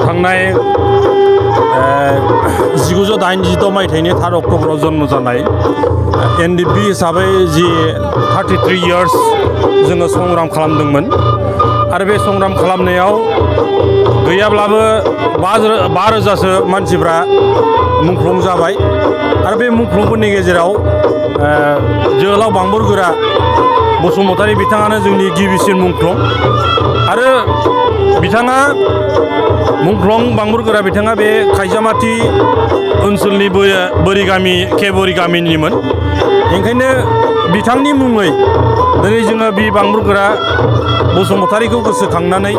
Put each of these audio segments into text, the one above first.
थांनाय 1986 मायथाइनि 3 अक्ट'बराव जन्म जानाय एनडिपि हिसाबै जि 33 इयार्स जोङो संग्राम खालामदोंमोन आरो बे संग्राम खालामनायाव गैयाब्लाबो 5,000सो मानसिफ्रा मुंख्लं जाबाय आरो बे मुंख्लंफोरनि गेजेराव जोहोलाव बांबुरगोरा बसुमतारी बिथाङानो जोंनि गिबिसिन मुंख्लं आरो बिथाङा मुंख्लं बांबुरगोरा बिथाङा बे खायजामाथि ओनसोलनि बोरिगामि बोरिगामिनिमोन ओंखायनो बिथांनि मुङै दिनै जोङो बि बांबुरगोरा बसुमतारीखौ गोसोखांनानै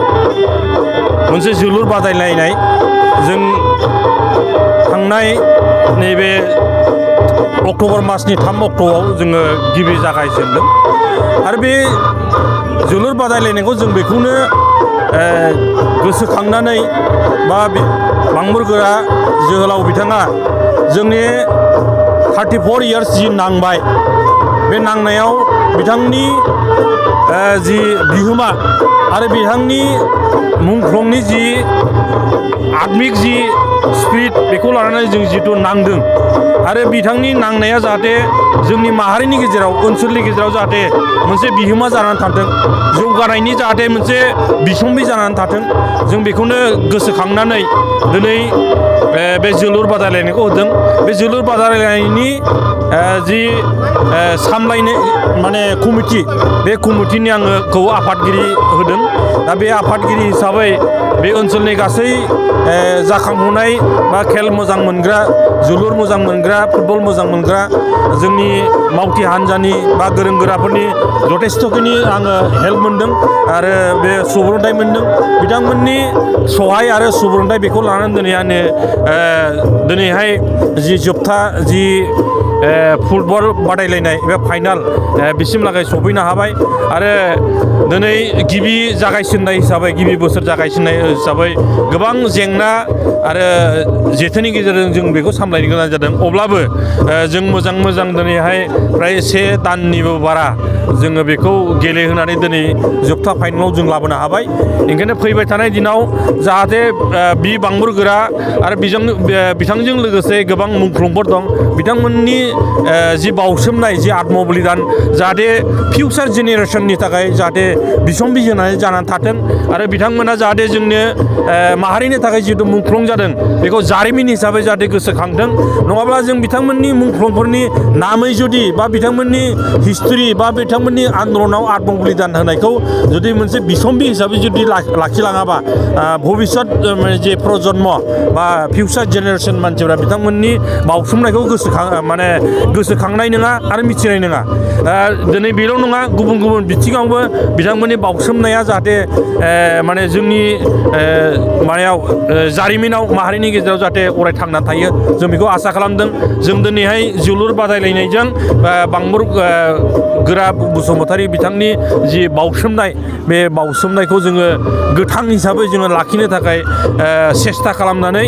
मोनसे जोलुर बादायलायनाय जों थांनाय नैबे अक्ट'बर मासनि 3 अक्ट'आव जोङो गिबि जागायजेनदों आरो बे जोलुर बादायलायनायखौ जों बेखौनो गोसोखांनानै बा बांबुरगोरा जोहोलाव बिथाङा जोंनि 34 इयार्स जि नांबाय बे नांनायाव बिथांनि जि बिहोमा आरो बिथांनि मुंख्लंनि जि आत्मिक जि स्पिरिट बेखौ लानानै जों जिथु नांदों आरो बिथांनि नांनाया जाहाथे जोंनि माहारिनि गेजेराव ओनसोलनि गेजेराव जाहाथे मोनसे बिहोमा जानानै थाथों जौगानायनि जाहाथे मोनसे बिसम्बि जानानै थाथों जों बेखौनो गोसोखांनानै दिनै बे जोलुर बादायलायनायखौ होदों बे जोलुर बादायलायनायनि जि सामलायनाय माने कमिटि बे कमिटिनि आङो आफादगिरि होदों दा बे आफादगिरि हिसाबै बे ओनसोलनि गासै जाखांफुनाय बा खेल मोजां मोनग्रा जोलुर मोजां मोनग्रा फुटबल मोजां मोनग्रा जोंनि मावथि हान्जानि बा गोरों गोराफोरनि जथेस्थ'खिनि आङो हेल्प मोनदों आरो बे सुबुरुन्थाइ मोनदों बिथांमोननि सहाय आरो सुबुरुन्थाइ बेखौ लानानै दिनै आङो दिनैहाय जि जोबथा जि फुटबल बादायलायनाय बे फाइनाल बिसिमलागै सफैनो हाबाय आरो दिनै गिबि जागायजेननाय हिसाबै गिबि बोसोर जागायजेननाय हिसाबै गोबां जेंना आरो जेथोनि गेजेरजों जों बेखौ सामलायनो गोनां जादों अब्लाबो जों मोजां दिनैहाय फ्राय 1 दाननिबो बारा जोङो बेखौ गेलेहोनानै दिनै जोबथा फाइनालाव जों लाबोनो हाबाय ओंखायनो फैबाय थानाय दिनाव जाहाथे बि बांबुरगोरा आरो बिथांजों लोगोसे गोबां मुंख्लंफोर दं बिथांमोननि जि बावसोमनाय जि आत्म बलिदान जाहाथे फिउचार जेनेरेसननि थाखाय जाहाथे बिसम्बि जानानै थाथों आरो बिथांमोना जाहाथे जोंनो माहारिनि थाखाय जिहेतु मुंख्लं जादों बेखौ जारिमिन हिसाबै जाहाथे गोसोखांथों नङाब्ला जों बिथांमोननि मुंख्लंफोरनि नामै जुदि बा बिथांमोननि हिस्ट्रि बा बिथांमोननि आन्दलनाव आत्म बलिदान होनायखौ जुदि मोनसे बिसम्बि हिसाबै जुदि लाखिलाङाबा भबिष्यत जे प्रजन्म बा फिउचार जेनेरेसन मानसिफोरा बिथांमोननि बावसोमनायखौ गोसोखांनाय नङा आरो मिथिनाय नङा दिनै बेल' नङा गुबुन बिथिङावबो बिथांमोननि बावसोमनाया जाहाथे माने जोंनि जारिमिनाव माहारिनि गेजेराव जाहाथे अराय थांना थायो जों बेखौ आसा खालामदों जों दिनैहाय जोलुर बादायलायनायजों बांबुरगोरा बसुमतारी बिथांनि जि बावसोमनाय बे बावसोमनायखौ जोङो गोथां हिसाबै जोङो लाखिनो थाखाय सेस्था खालामनानै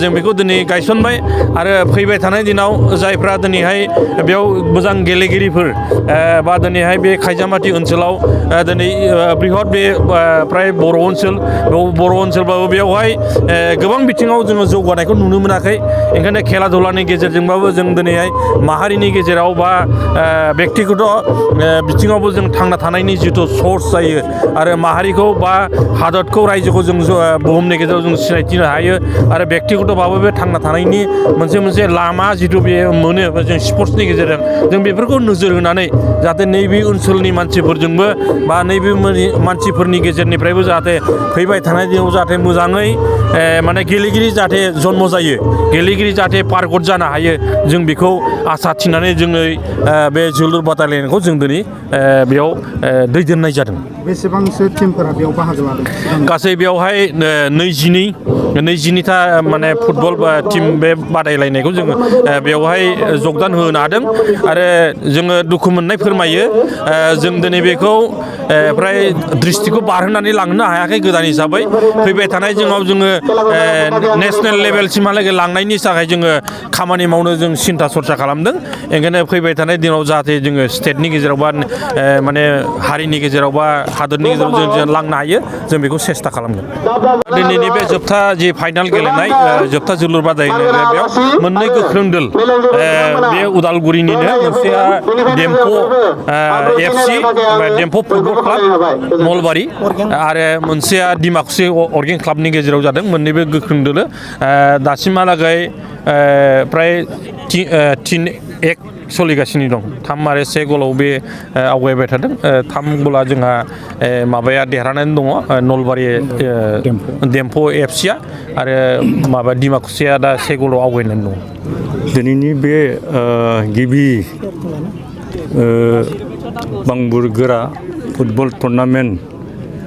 जों बेखौ दिनै गायसनबाय आरो फैबाय थानाय दिनाव जायफ्रा दिनैहाय बेयाव मोजां गेलेगिरिफोर बा दिनैहाय बे खायजामाथि ओनसोलाव दिनै बृहत बे प्राय बर' ओनसोलबाबो बेवहाय गोबां बिथिङाव जोङो जौगानायखौ नुनो मोनाखै ओंखायनो खेला दुलानि गेजेरजोंबाबो जों दिनैहाय माहारिनि गेजेराव बा बेक्तिगत बिथिङावबो जों थांना थानायनि जिथु सर्स जायो आरो माहारिखौ बा हादरखौ रायजोखौ जों बुहुमनि गेजेराव जों सिनायथिनो हायो आरो बेक्तिगतबाबो बे थांना थानायनि मोनसे लामा जिथु बे मोनो जों स्पर्ट्सनि गेजेरजों जों बेफोरखौ नोजोर होनानै जाहाथे नैबे ओनसोलनि मानसिफोरजोंबो बा नैबे मानसिफोरनि गेजेरनिफ्रायबो जाहाथे फैबाय थानाय दिनाव जाहाथे मोजाङै माने गेलेगिरि जाहाथे जन्म जायो गेलेगिरि जाहाथे पारगत जानो हायो जों बेखौ आसा थिनानै जोङो बे जोलुर बादायलायनायखौ जों दिनै बेयाव दैदेननाय जादों। बेसेबांसो टिमफोरा बेयाव बाहागो लादों? गासै बेयावहाय 22था माने फुटबल टिम बे बादायलायनायखौ जोङो बेवहाय जगदान होनो हादों आरो जोङो दुखु मोननाय फोरमायो जों दिनै बेखौ फ्राय दृष्टिखौ बारहोनानै लांनो हायाखै गोदान हिसाबै फैबाय थानाय जोङो नेसनेल लेभेलसिमहालागै लांनायनि थाखाय जोङो खामानि मावनो जों सिन्था सरसा खालामदों ओंखायनो फैबाय थानाय दिनाव जाहाथे जोङो स्टेटनि गेजेराव बा माने हारिनि गेजेराव बा हादरनि गेजेराव जों लांनो हायो जों बेखौ सेस्था खालामगोन। दिनैनि बे जोबथा जि फाइनाल गेलेनाय जोबथा जोलुर बादायनाय बेयाव मोननै गोख्रों दोल बे उदालगुरिनिनो मोनसेया डेम्फु FC बा डेम्फु फुटबल क्लाब नलबारि आरो मोनसेया डिमाकुसि अर्गें क्लाबनि गेजेराव जादों मोननैबो गोख्रों दोलो दासिमहालागै प्राय 3-1 सोलिगासिनो दं 3 आरो 1 गलाव बे आवगायबाय थादों 3 गला जोंहा माबाया देरहानानै दङ नलबारि डेम्फु एफसिया आरो माबा डिमाकुसिया दा 1 गलाव आवगायनानै दङ दिनैनि बे गिबि बांबुर गोरा फुटबल टुर्नामेन्ट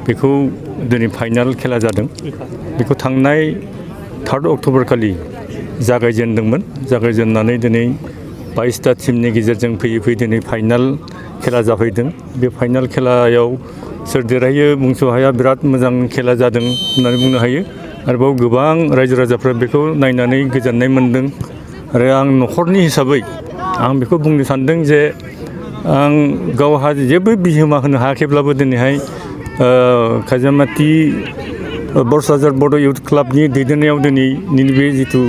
बेखौ दिनै फाइनाल खेला जादों बेखौ थांनाय 3 अक्ट'बर खालि जागायजेनदोंमोन जागायजेननानै दिनै 22टा टीमनि गेजेरजों फैयै दिनै फाइनाल खेला जाफैदों बे फाइनाल खेलायाव सोर देरहायो बुंस' हाया बिराद मोजां खेला जादों होननानै बुंनो हायो आरोबाव गोबां रायजो राजाफ्रा बेखौ नायनानै गोजोननाय मोनदों आरो आं न'खरनि हिसाबै आं बेखौ बुंनो सानदों जे आं गावहा जेबो बिहोमा होनो हायाखैब्लाबो दिनैहाय खायजामाथि बरसाजार बड' इउथ क्लाबनि दैदेननायाव दिनैनि बे जिथु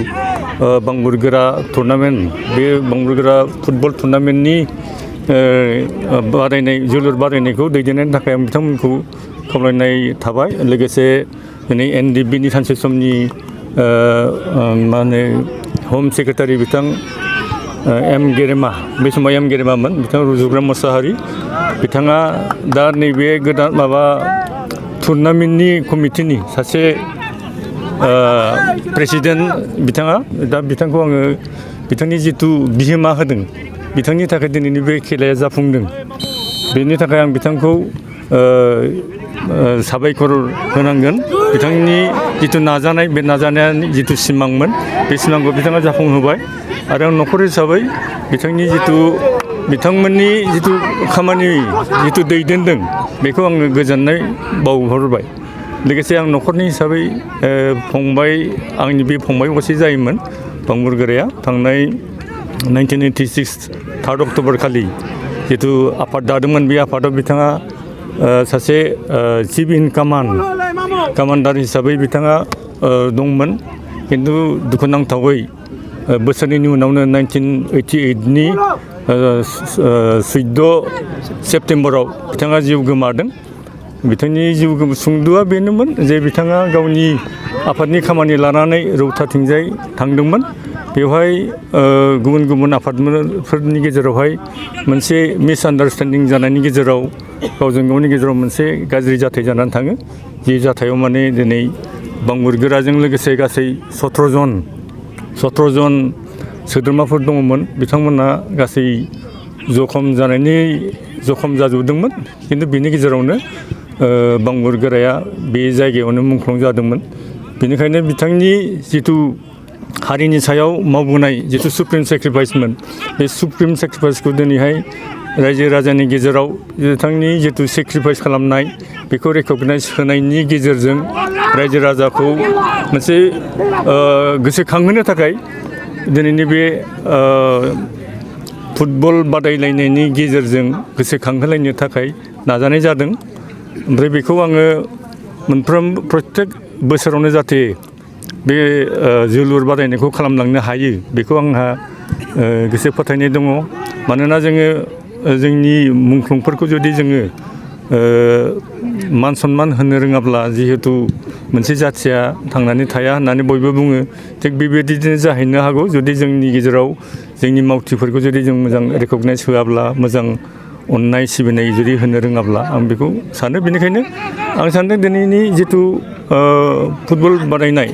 बांबुरगोरा टुर्नामेन्ट बे बांबुरगोरा फुटबल टुर्नामेन्टनि बादायनाय जोलुर बादायनायखौ दैदेननायनि थाखाय आं बिथांमोनखौ खावलायनाय थाबाय लोगोसे दिनै NDBनि सानसे समनि मा होनो हम सेक्रेटारि बिथां M गेरेमा बे समाव M गेरेमामोन बिथां रुजुग्रा मोसाहारि बिथाङा दा नैबे गोदान माबा टुर्नामेन्टनि कमिटिनि सासे प्रेसिडेन्ट बिथाङा दा बिथांखौ आङो बिथांनि जिथु बिहोमा होदों बिथांनि थाखाय दिनैनि बे खेलाया जाफुंदों बेनि थाखाय आं बिथांखौ साबायखर होनांगोन बिथांनि जिथु नाजानाय बे नाजानाया जिथु सिमांमोन बे सिमांखौ बिथाङा जाफुंहोबाय आरो आं न'खर हिसाबै बिथांनि बिथांमोननि जिथु खामानि जिथु दैदेनदों बेखौ आङो गोजोननाय बावहरबाय लोगोसे आं न'खरनि हिसाबै फंबाय आंनि बे फंबाय असे जायोमोन बांबुरगोराया थांनाय 1986 3 अक्ट'बर खालि जिथु आफाद दादोंमोन बे आफादाव बिथाङा सासे चिफ इन कामान्डार हिसाबै बिथाङा दंमोन खिन्थु दुखुनांथावै बोसोरनैनि उनावनो 1988नि 14 सेप्तेम्बराव बिथाङा जिउ गोमादों बिथांनि जिउ सुंदुआ बेनोमोन जे बिथाङा गावनि आफादनि खामानि लानानै रौताथिंजाय थांदोंमोन बेवहाय गुबुन गुबुन आफादफोरनि गेजेरावहाय मोनसे मिसआन्डारस्टेन्डिं जानायनि गेजेराव गावजों गावनि गेजेराव मोनसे गाज्रि जाथाय जानानै थाङो जि जाथायाव माने दिनै बांबुरगोराजों लोगोसे गासै 17 जन सोद्रोमाफोर दङमोन बिथांमोना गासै जखम जाजोबदोंमोन खिन्थु बेनि गेजेरावनो बांबुरगोराया बे जायगायावनो मुंख्लं जादोंमोन बेनिखायनो बिथांनि जिथु हारिनि सायाव मावबोनाय जिथु सुप्रिम सेक्रिफाइसमोन बे सुप्रिम सेक्रिफाइसखौ दिनैहाय रायजो राजानि गेजेराव बिथांनि जिथु सेक्रिफाइस खालामनाय बेखौ रेकगनाइज होनायनि गेजेरजों रायजो राजाखौ मोनसे गोसोखांहोनो थाखाय दिनैनि बे फुटबल बादायलायनायनि गेजेरजों गोसोखांहोलायनो थाखाय नाजानाय जादों ओमफ्राय बेखौ आङो प्रत्येक बोसोरावनो जाहाथे बे जोलुर बादायनायखौ खालामलांनो हायो बेखौ आंहा गोसो फोथायनाय दङ मानोना जोङो जोंनि मुंख्लंफोरखौ जुदि जोङो मान सनमान होनो रोङाब्ला जिहेतु मोनसे जाथिया थांनानै थाया होननानै बयबो बुङो थिग बेबायदिनो जाहैनो हागौ जुदि जोंनि गेजेराव जोंनि मावथिफोरखौ जुदि जों मोजां रेकगनाइज होआब्ला मोजां अननाय सिबिनाय जुदि होनो रोङाब्ला आं बेखौ सानो बेनिखायनो आं सानदों दिनैनि जिथु फुटबल बादायनाय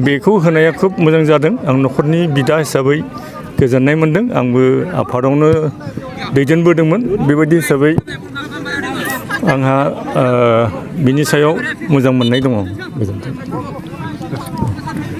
बेखौ होनाया खोब मोजां जादों आं न'खरनि बिदा हिसाबै गोजोननाय मोनदों आंबो आफादावनो दैदेनबोदोंमोन बेबायदि हिसाबै आंहा बिनि सायाव मोजां मोननाय दङ गोजोन्थों